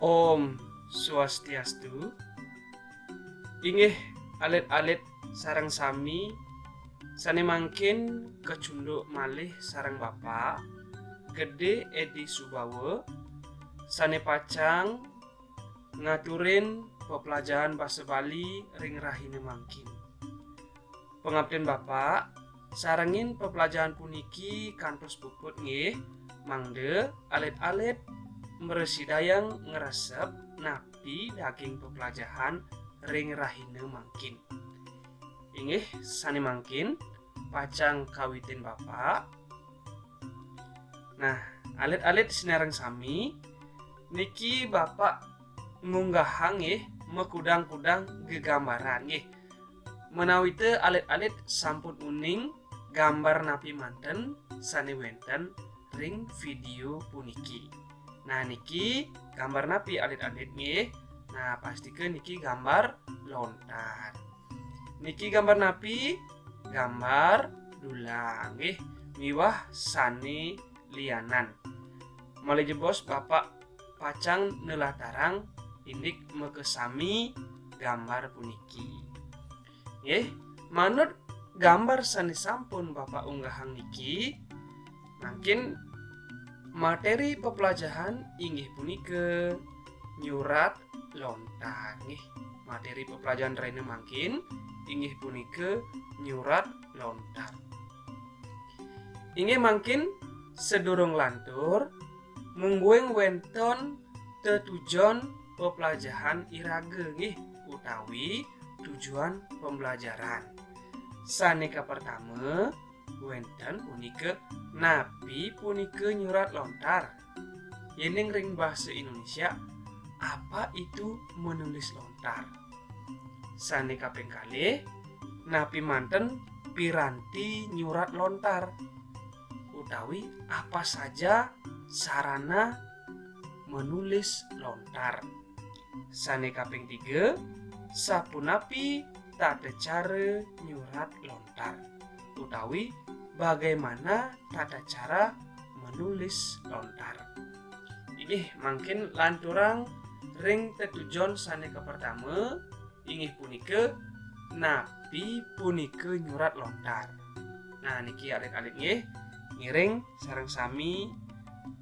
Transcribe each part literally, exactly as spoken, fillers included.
Om Swastiastu. Inggih alit-alit sareng sami, sane mangkin kacunduk malih sareng Bapak Gede Edi Subawa, sane pacang ngaturin peplajahan basa Bali ring rahina mangkin. Pangaptin Bapak, sarengin peplajahan puniki kantos puput nggih, mangda alit-alit mrasidayang ngresep napi daging peplajahan ring rahina mangkin. Inggih, sane mangkin pacang kawitin Bapak. Nah, alit-alit sinareng sami, niki Bapak ngunggahang nggih makudang-kudang gegambaran nggih. Menawita alit-alit sampun uning gambar napi manten sane wenten ring video puniki. Nah, niki gambar napi alit-alit nggih? Nah, pastika niki gambar lontar. Niki gambar napi? Gambar dulang nggih, miwah sane lianan. Malih jebos Bapak pacang nelatarang indik makasami gambar puniki. Nggih, manut gambar sane sampun Bapak unggahang niki, mangkin materi peplajahan inggih punika nyurat lontar nggih. Materi peplajahan rahina mangkin inggih punika nyurat lontar. Inggih mangkin sadurung lantur, mungguing wenten tetujon peplajahan iraga nggih, utawi tujuan pembelajaran. Sane kapertama, wenten punika napi punika nyurat lontar. Yening ring basa Indonesia, apa itu menulis lontar? Sane kaping kalih, napi manten piranti nyurat lontar? Utawi apa saja sarana menulis lontar? Sane kaping tiga, sapunapi tata cara nyurat lontar? Utawi bagaimana tata cara menulis lontar? Inggih, mangkin lanturang ring tetujon sane kapertama, inggih punika napi punika nyurat lontar. Nah, niki alit-alit nggih, ngiring sareng sami,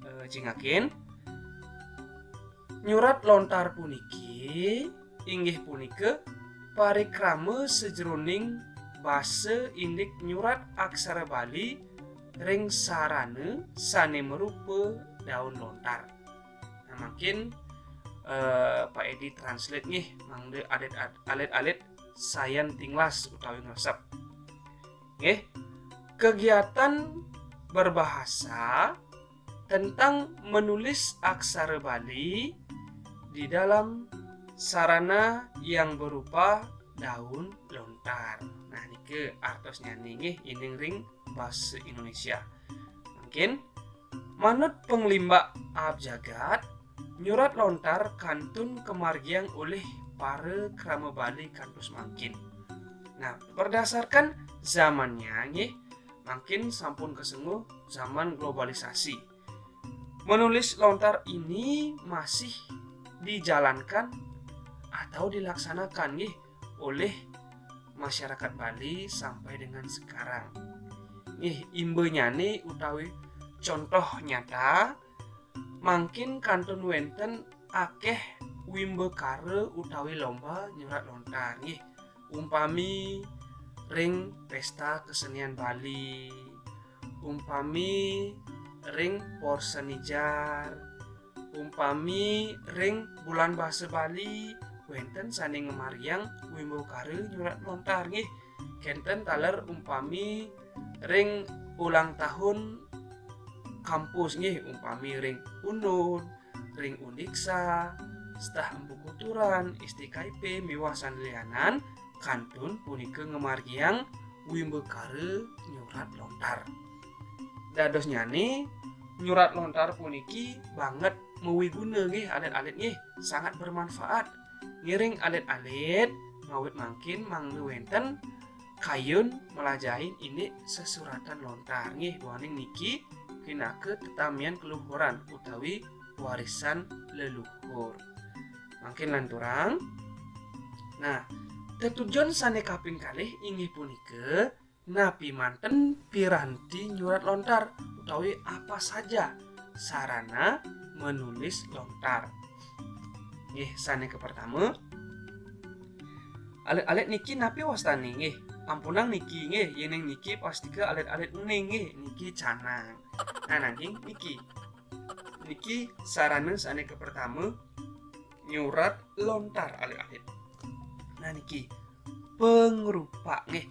eh, jingakin. Nyurat lontar puniki inggih punika parikrama sajroning basa indik nyurat aksara Bali ring sarana sane marupa daun lontar. Nah, mangkin, eh, Pak Edi translate nggih, mangda alit-, alit-alit sayan tinglas utawi ngresep. Nggih. Kegiatan berbahasa tentang menulis aksara Bali di dalam sarana yang berupa daun lontar. Nah, nika artosnyane nggih, yening ring basa Indonesia. Mangkin, manut panglimbak aab jagat, nyurat lontar kantun kamargiang olih para krama Bali kantos mangkin. Nah, berdasarkan zamannya nggih, mangkin sampun kasengguh zaman globalisasi. Menulis lontar ini masih dijalankan atau dilaksanakan nggih oleh masyarakat Bali sampai dengan sekarang. Nggih, imbanyane utawi contoh nyata, mangkin kantun wenten akeh wimbakara utawi lomba nyurat lontar nggih. Umpami ring pesta kesenian Bali, umpami ring Porsenijar, umpami ring Bulan Basa Bali, wenten sane ngamargiang wimbakara nyurat lontar nggih. Kenten taler umpami ring ulang tahun kampus nggih, umpami ring Unun, ring Undiksha, Stah Empu Kuturan, S T K I P, miwah sane lianan, kantun punika ngamargiang wimbakara nyurat lontar. Dadosnyane, nyurat lontar puniki banget mawiguna nggih, alit-alit nggih, sangat bermanfaat. Ngiring alit-alit, ngawit mangkin mangda wenten kayun malajahin indik sesuratan lontar nggih, duaning niki pinaka tetamian keluhuran utawi warisan leluhur. Mangkin lanturang. Nah, tetujon sane kaping kalih inggih punika napi manten piranti nyurat lontar utawi apa saja sarana menulis lontar. Nggih, sane kapertama, alit-alit niki napi wastane nggih? Ampunang niki nggih, yening niki pastika alit-alit uning nggih, niki canang. Nah, nanging niki. Niki sarana sane kapertama nyurat lontar alit-alit. Nah, niki pangrupa nggih.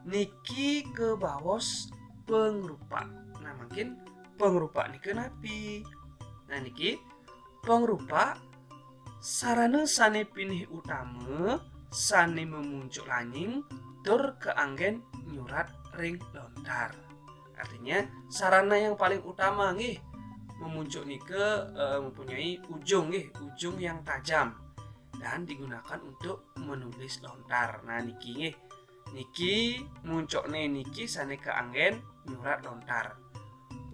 Niki kabaos pangrupa. Nah, mangkin pangrupa nika napi? Nah, niki pangrupa sarana sane pinih utama sane mamuncuk lanying tur kaanggen nyurat ring lontar. Artinya, sarana yang paling utama nggih, mamuncuk nika eh, mempunyai ujung nggih, ujung yang tajam dan digunakan untuk menulis lontar. Nah, niki nggih. Niki muncukne niki sane kaanggen nyurat lontar.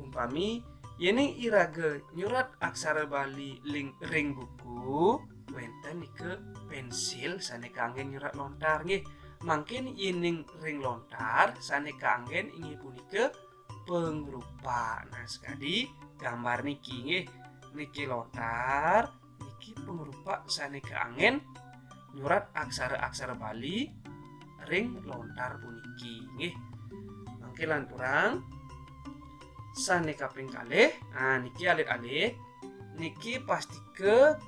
Umpami yening iraga nyurat aksara Bali ling-, ring buku, wenten nika pensil sane kaanggen nyurat lontar nggih. Mangkin yening ring lontar sane kaanggen inggih punika pangrupa. Nah, sakadi gambar niki nggih. Niki lontar, niki pangrupa sane kaanggen nyurat aksara-aksara Bali ring lontar puniki nggih. Mangke lanturang sane kaping kalih, nah niki alit-alit niki pastika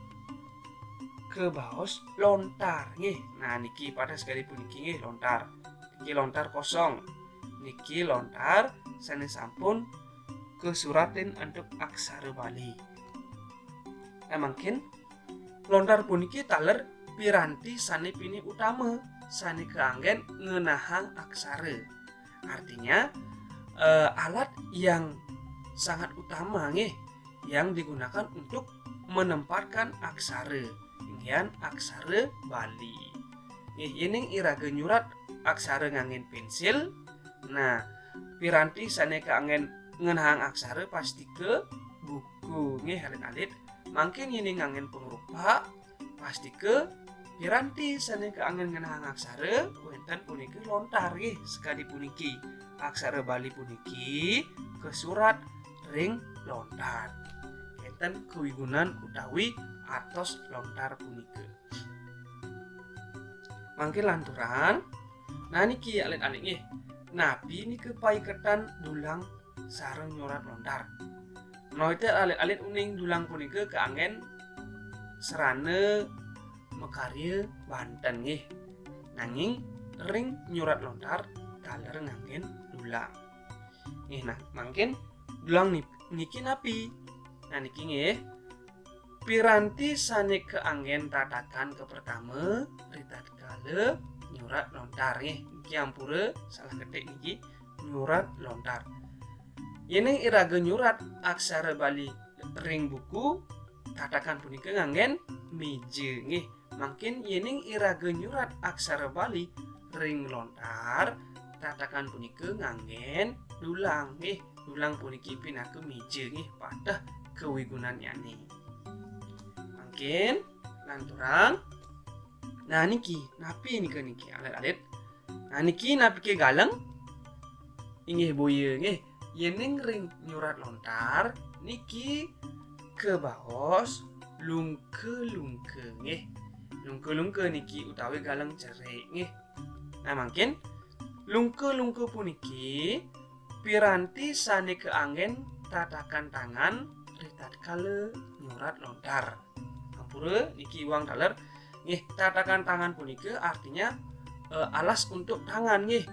kabaos lontar nggih. Nah, niki pada sekali puniki nggih lontar. Niki lontar kosong. Niki lontar sane sampun kasuratin antuk aksara Bali. Nah, mangkin lontar puniki taler piranti sane pinih utama sane kaanggen ngenahang aksara. Artinya, eh, alat yang sangat utama nggih yang digunakan untuk menempatkan aksara, inggihan aksara Bali. Nggih, yening iraga nyurat aksara nganggen pensil, nah, piranti sane kaanggen ngenahang aksara pastika buku nggih alit-alit. Mangkin yening nganggen pangrupa, pastika piranti sane kaanggen ngenahang aksara wenten punika lontar nggih sakadi puniki. Aksara Bali puniki kasurat ring lontar. Wenten kawigunan utawi atos lontar punika. Mangke lanturang, nah niki alit-alit nggih. Napi nika paiketan dulang sareng nyurat lontar? Menawi alit-alit uning dulang punika kaanggen sarana makarya banten nggih. Nanging ring nyurat lontar taler nganggen dulang. Nggih, nah, mangkin dulang ni-, niki napi? Nah, niki nggih. Piranti sane kaanggen tatakan kapertama ritatkala nyurat lontar nggih. Niki ampura salah ketik niki, nyurat lontar. Yening iraga nyurat aksara Bali ring buku, tatakan punika nganggen meja nggih. Mangkin yening iraga nyurat aksara Bali ring lontar, tatakan punika nganggen dulang nggih. Dulang puniki pinaka meja nggih, pateh kawigunannyane. Mangkin lanturang. Nah niki, napi nika niki alit-alit? Nah niki napike galeng? Inggih boya nggih. Yening ring nyurat lontar niki kabaos lungka-lungka nggih. Lungka-lungka niki utawi galeng cerik nggih. Nah, mangkin lungka-lungka puniki piranti sane kaanggen tatakan tangan ritatkala nyurat lontar. Ampura niki iwang taler nggih, tatakan tangan punika artinya eh, alas untuk tangan nggih.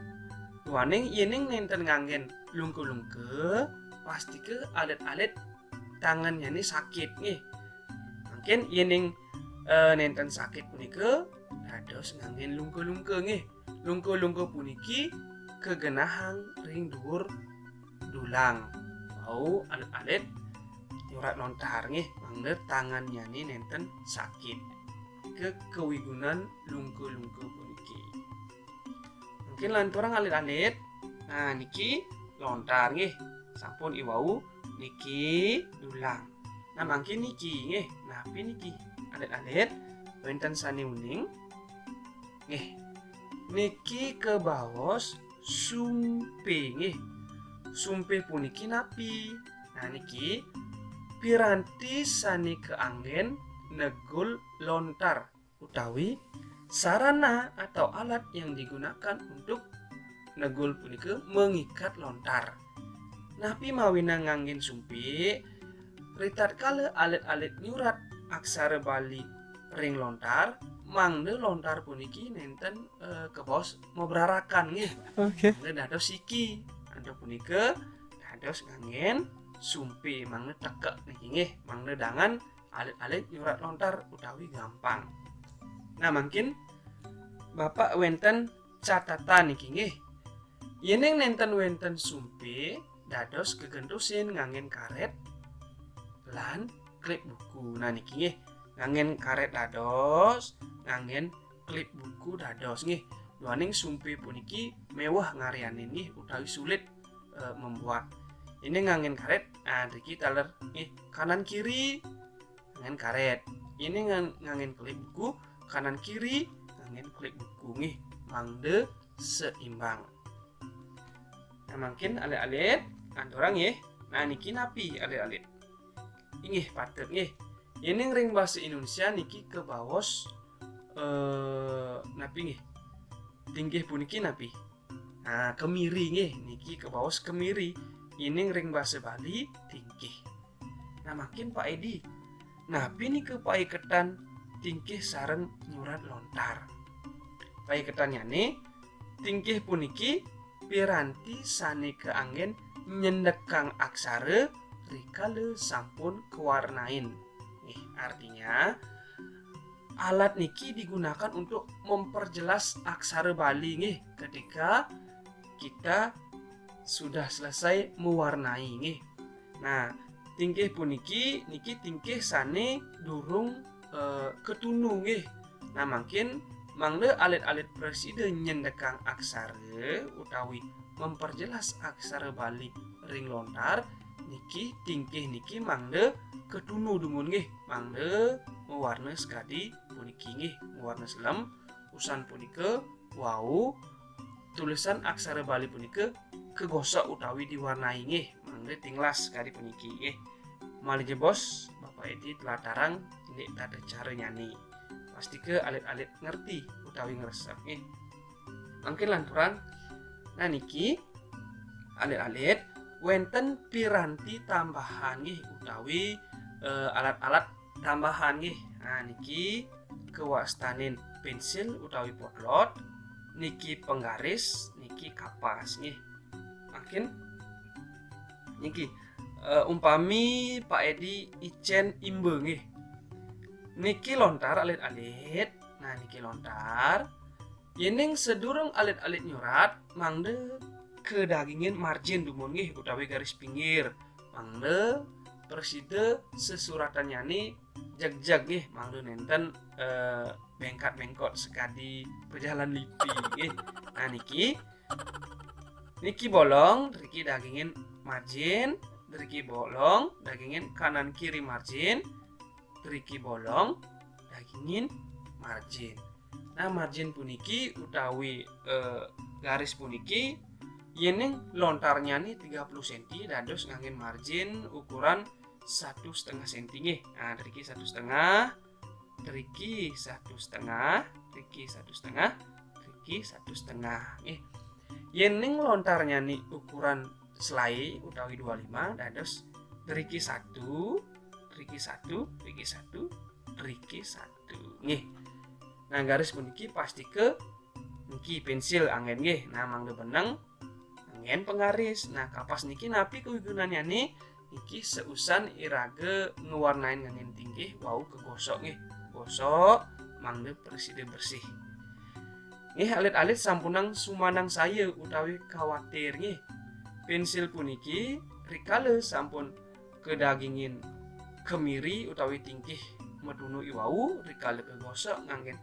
Duaning yening nenten nganggen lungka-lungka, pastika alit-alit tangannyane sakit nggih. Mangkin yening eh, nenten sakit punika dados nganggen lungka-lungka nggih. Lungka-lungka puniki kagenahang ring dhuwur dulang. Wau alit-alit nyurat lontar nggih, mangda tangannyane nenten sakit. Ke kawigunan lungka-lungka puniki. Mungkin lanturang alit-alit. Nah, niki lontar nggih. Sampun iwau niki dulang. Nah, mangkin niki nggih. Napi niki? Alit-alit wénten sané uning. Nggih. Niki kebaos sumpé nggih. Sumpé puniki napi? Nah, niki piranti sané kaanggén negul lontar utawi sarana atau alat yang digunakan untuk negul punika mengikat lontar. Napi mawinan nganggén sumpé? Ritatkala alit-alit nyurat aksara Bali ring lontar, mangda lontar puniki nénten, eh, kebaos mabrarakan nggih. Oke. Mangda dados siki. Antuk punika dados nganggén sumpé, mangda tekek niki nggih, mangda dangan alit-alit nyurat lontar utawi gampang. Nah, mangkin Bapak wénten catatan niki nggih. Yéning nénten wénten sumpé, dados gegentosin nganggén karét lan klip buku. Nah, niki nggih, nganggén karét dados, nganggén klip buku dados nggih. Duaning sumpé puniki méweh ngaryanin nggih utawi sulit, eh, membuat. Yéning nganggén karét, ah, driki taler nggih, kanan kiri nganggén karét. Yéning ngan-, nganggén klip buku, kanan kiri nganggén klip buku nggih, mangda seimbang. Nah, mangkin alit-alit, lanturang nggih. Nah, niki napi alit-alit? Inggih patut nggih. Yéning ring basa Indonesia niki kebaos, eh, napi nggih? Tingkih puniki napi? Nah, kemiri nggih, niki kebaos kemiri. Yéning ring basa Bali tingkih. Nah, mangkin Pak Edi, napi nika paiketan tingkih sareng nyurat lontar? Paiketannyané, tingkih puniki piranti sané kaanggén nyendekang aksara rikala sampun kawarnain. Nggih, artinya alat niki digunakan untuk memperjelas aksara Bali nggih, ketika kita sudah selesai mewarnai nggih. Nah, tingkih puniki niki tingkih sané durung, eh, katunu nggih. Nah, mangkin mangda alit-alit prasida nyendekang aksara utawi memperjelas aksara Bali ring lontar, niki tingkih niki mangda katunu dumun nggih, mangda mawarna sakadi puniki nggih, mawarna selem. Usan punika wau tulisan aksara Bali punika kagosok utawi diwarnai nggih, mangda tinglas sakadi puniki nggih. Malih jebos Bapak Edi tlatarang indik tata caranyané. Pastika alit-alit ngerti utawi ngresep nggih. Mangkin lanturang, nah niki alit-alit wénten piranti tambahan nggih utawi, eh, alat-alat tambahan nggih. Nah, niki kawastanin pensil utawi potlot, niki penggaris, niki kapas nggih. Mangkin niki, eh, umpami Pak Edi icén imba nggih. Niki lontar alit-alit. Nah, niki lontar. Yéning sadurung alit-alit nyurat, mangda kadagingin margin dumun nggih utawi garis pinggir. Mangda prasida sesuratannyané jegjeg nggih, mangda nénten, eh, bengkat-bengkot sakadi pajalan lipi nggih. Nah, niki, niki bolong, driki dagingin margin, driki bolong, dagingin kanan kiri margin, driki bolong, dagingin margin. Nah, margin puniki utawi, eh, garis puniki, yéning lontarnyané tiga puluh senti, dados nganggén margin ukuran satu setengah senti nggih. Nah, driki satu setengah, driki satu setengah, driki satu setengah, driki satu setengah nggih. Yéning lontarnyané ukuran selai utawi dua lima, dados driki satu, driki satu, driki satu, driki satu nggih. Nah, garis puniki pastika niki pensil anggén nggih. Nah, mangda beneng anggén penggaris. Nah, kapas niki napi kawigunannyané? Niki sausan iraga ngawarnain nganggén tingkih wau kagosok nggih. Gosok mangda prasida bersih. Nggih, alit-alit sampunang sumanangsaya utawi kawatir nggih. Pensil puniki rikala sampun kadagingin kemiri utawi tingkih matunu iwau, rikala kagosok nganggén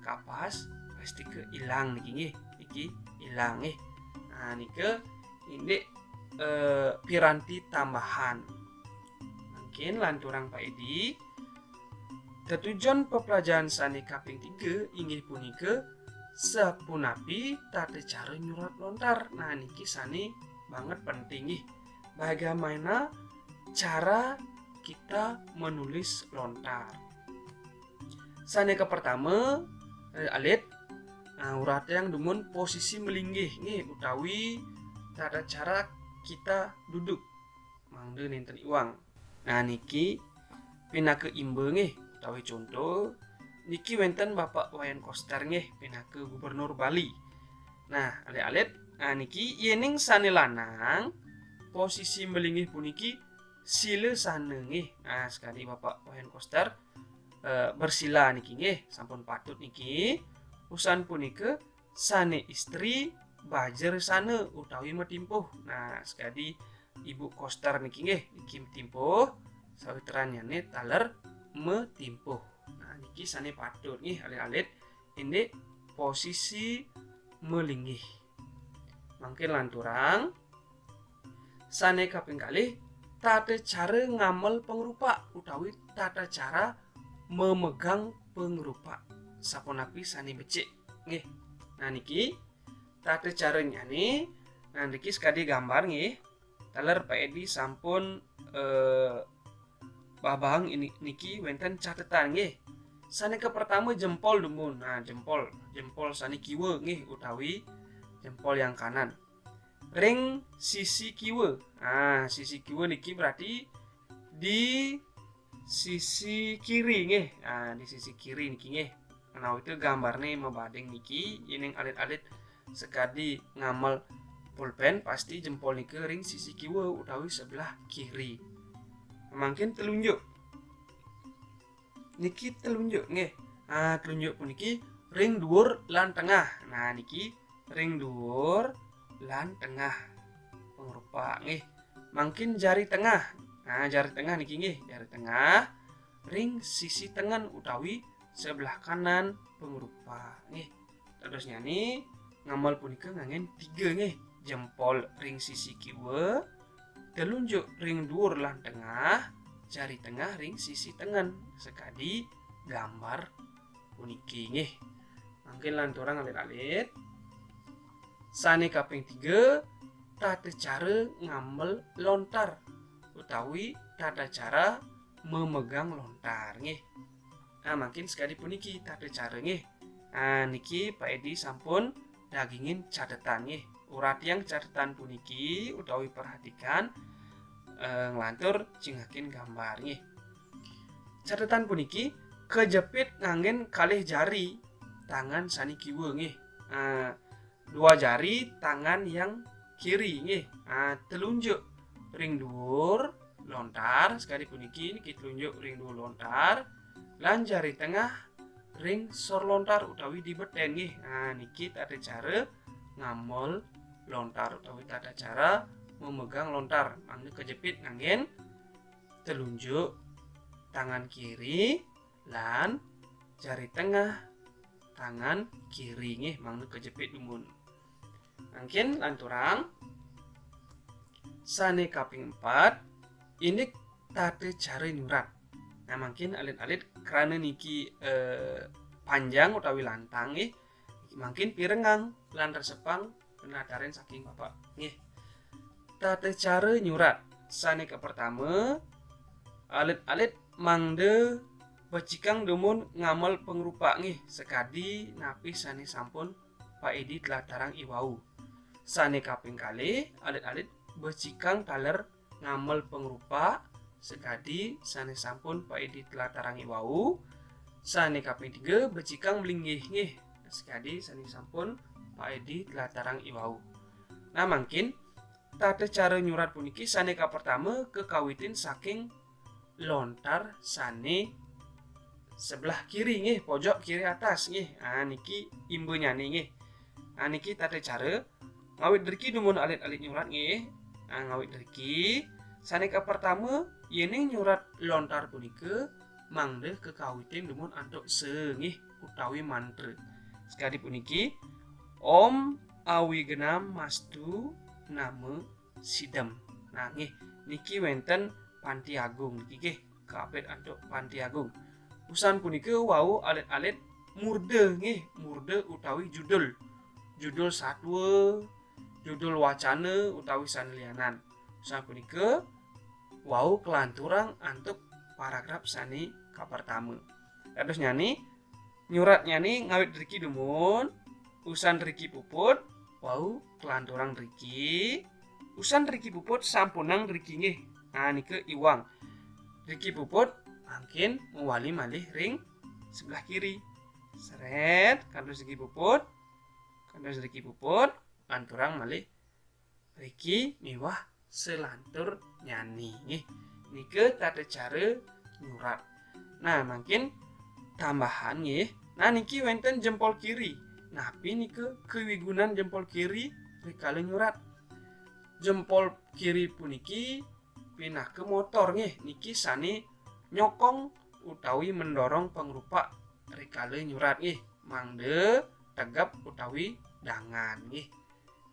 kapas, pastika ilang niki nggih. Niki ilang nggih. Nah, nika indik, eh, piranti tambahan. Mangkin lanturang Pak Edi. Tetujon pepelajaran sane kaping tiga inggih punika sapunapi tata cara nyurat lontar. Nah, niki sane banget penting nggih. Bagaimana cara kita menulis lontar? Sane kapertama, eh, alit, nah, uratang dumun posisi melinggih nggih utawi tata cara kita duduk mangda nenten iwang. Nah, niki pinaka imba nggih utawi contoh, niki wenten Bapak Wayan Koster nggih pinaka Gubernur Bali. Nah, alit-alit, nah, niki yening sane lanang posisi melinggih puniki sila sana nggih. Nah, sekadi Bapak Wayan Koster, eh, bersila niki nggih, sampun patut niki. Usan punika sane istri bajer sana utawi matimpuh. Nah, sekadi Ibu Koster niki nggih, niki matimpuh, sawitranyane taler matimpuh. Nah, niki sane patut nggih alit-alit indik posisi melinggih. Mangkin lanturang sane kaping kalih, tata cara ngamel pangrupa utawi tata cara memegang pangrupa. Sapunapi sane becik nggih. Nah, niki tata caranyane, nah, niki sekadi gambar nggih. Taler Pak Edi sampun, eh, babahang ini, niki wenten catetan nggih. Sane kapertama jempol dumun. Nah, jempol, jempol sane kiwa nggih utawi jempol yang kanan. Ring sisi kiwa. Nah, sisi kiwa niki berarti di sisi kiri nggih. Nah, di sisi kiri niki nggih. Menawi itu gambarne mabading niki, yening alit-alit sekadi ngamel pulpen, pasti jempol nika ring sisi kiwa utawi sebelah kiri. Mangkin telunjuk. Niki telunjuk nggih. Nah, telunjuk puniki ring dhuwur lan tengah. Nah, niki ring dhuwur lan tengah pangrupa nggih. Mangkin jari tengah. Nah, jari tengah niki nggih, jari tengah ring sisi tengen utawi sebelah kanan pangrupa nggih. Dadosnyane ngamel punika nganggen tiga nggih. Jempol ring sisi kiwa, telunjuk ring dhuwur lan tengah, jari tengah ring sisi tengen. Sekadi gambar puniki nggih. Mangkin lanturang alit-alit. Sane kaping tiga, tata cara ngamel lontar utawi tata cara memegang lontar nggih. Nah, mangkin sekadi puniki tata cara nggih. Nah, niki Pak Edi sampun dagingin catetan nggih. Uratiang catetan puniki utawi perhatikan, eh, nglantur cingakin gambar nggih. Catetan puniki kejepit nganggen kalih jari tangan sane kiwa nggih. Nah, dua jari tangan yang kiri nggih. Nah, telunjuk ring dhuwur lontar sekadi puniki, niki telunjuk ring dhuwur lontar lan jari tengah ring sor lontar utawi di beten nggih. Nah, niki tata cara ngamel lontar utawi tata cara memegang lontar. Mangda kejepit nganggen telunjuk tangan kiri lan jari tengah tangan kiri nggih, mangda kejepit dumun. Mangkin lanturang sane kaping empat, indik tata cara nyurat. Nah, mangkin alit-alit krana niki, eh, panjang utawi lantang nggih, mangkin pirengang lan resepang penataran saking Bapak nggih. Tata cara nyurat. Sane kapertama, alit-alit mangda becikang dumun ngamel pangrupa nggih, sakadi napi sane sampun Pak Edi tlatarang iwau. Sane kaping kalih, alit-alit becikang taler ngamel pangrupa sakadi sane sampun Pak Edi tlatarang iwau. Sane kaping tiga, becikang malinggih nggih, sakadi sane sampun Pak Edi tlatarang iwau. Nah, mangkin tata cara nyurat puniki sane kapertama kakawitin saking lontar sane sebelah kiri nggih, pojok kiri atas nggih. Ah, niki imbanyane nggih. Ah, niki tata cara ngawit driki dumun alit-alit nyurat nggih. Ah, ngawit driki sane kapertama yening nyurat lontar punika mangda kakawitin dumun antuk sa nggih utawi mantra. Sakadi puniki, Om Awignam Mastu Nama Sidam. Nah, nggih, niki wenten Panti Agung niki nggih, kapit antuk Panti Agung. Usan punika wau alit-alit murda nggih, murda utawi judul. Judul satwa, judul wacana utawi sané lianan. Usan punika wau kalanturang antuk paragraf sané kapertama. Dadosnyané nyuratnyané ngawit riki dumun, usan riki puput wau kalanturang riki, usan riki puput sampunang riki nggih. Nah, nika iwang. Riki puput mangkin mawali malih ring sebelah kiri. Seret, kantos riki puput, kantos riki puput, lanturang malih riki miwah selanturnyané nggih. Nika tata cara nyurat. Nah, mangkin tambahan nggih. Nah, niki wénten jempol kiri. Napi nika kawigunan jempol kiri rikala nyurat? Jempol kiri puniki pinaka motor nggih, niki sané nyokong utawi mendorong pangrupak rikala nyurat nggih, mangda tegep utawi dangan nggih.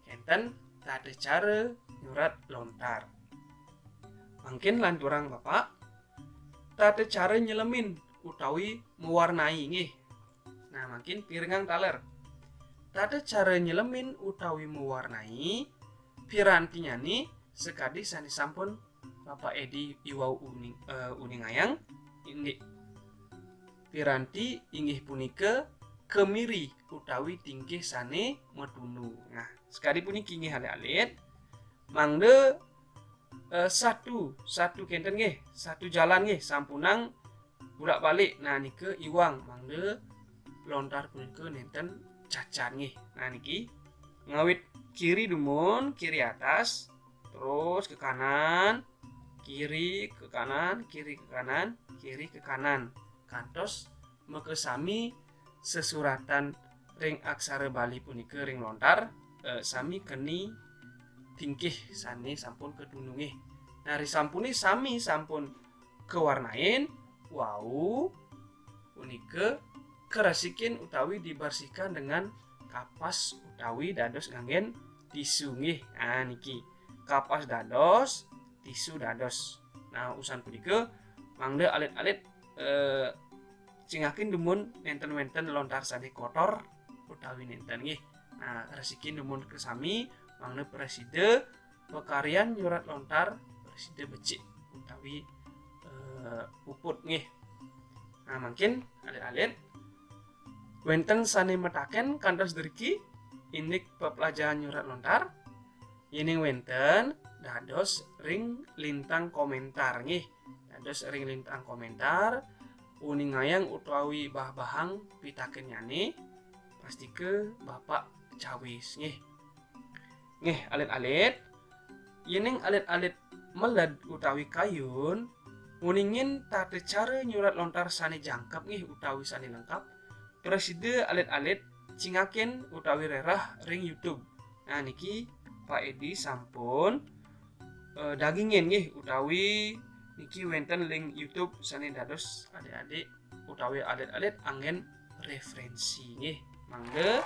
Kénten tata cara nyurat lontar. Mangkin lanturang Bapak, tata cara nyelemin utawi mewarnai nggih. Nah, mangkin pirengang taler. Tata cara nyelemin utawi mewarnai, pirantinyané sakadi sané sampun Bapak Edi iwau uning, eh, uningayang, inggih. Piranti inggih punika kemiri utawi tingkih sané matundu. Nah, sakadi puniki nggih alit-alit, mangda, eh, satu, satu kénten nggih, satu jalan nggih, sampunang bulak-balik. Nah, nika iwang, mangda lontar punika nénten cacat nggih. Nah, niki ngawit kiri dumun, kiri atas, terus ke kanan, kiri ke kanan, kiri ke kanan, kiri ke kanan. Kantos makasami sesuratan ring aksara Bali punika ring lontar, eh, sami keni tingkih sané sampun katundu nggih. Nah, risampuné sami sampun kawarnain, wau punika karesikin utawi dibersihkan dengan kapas utawi dados nganggén tisu nggih. Nah, niki kapas dados, tisu dados. Nah, usan punika mangda alit-alit, eh, cingakin dumun nénten wénten lontar sané kotor utawi nénten nggih. Nah, resikin dumun kasami mangda prasida pakaryan nyurat lontar prasida becik utawi, eh, puput nggih. Nah, mangkin alit-alit wénten sané mataken kantos driki indik peplajahan nyurat lontar? Yéning wénten, dados ring lintang komentar nggih. Dados ring lintang komentar, uningayang utawi bahbahang pitakennyané, pastika Bapak cawis nggih. Nggih, alit-alit, yéning alit-alit meled utawi kayun nguningin tata cara nyurat lontar sané jangkep nggih utawi sané lengkap, prasida alit-alit cingakin utawi rerah ring YouTube. Nah, niki Pak Edi sampun, eh, dagingin nggih utawi niki wénten link YouTube sané dados adik-adik utawi alit-alit anggén referensi nggih. Mangda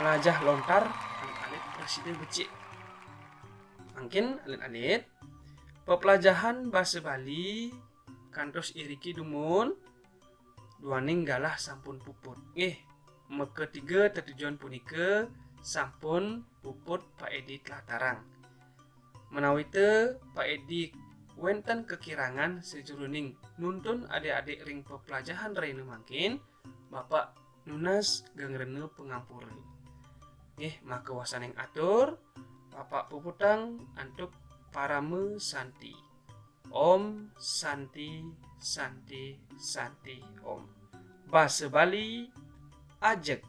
melajah lontar alit-alit prasida becik. Mangkin alit-alit, peplajahan basa Bali kantos iriki dumun, duaning galah sampun puput. Nggih, makatiga tetujon punika sampun puput Pak Edi tlatarang. Menawita Pak Edi wénten kakirangan sajeroning nuntun adik-adik ring peplajahan rahina mangkin, Bapak nunas geng rena pangampura. Nggih, maka wasaning atur, Bapak puputang antuk parama santi. Om Santi, Santi, Santi, Om. Basa Bali, ajeg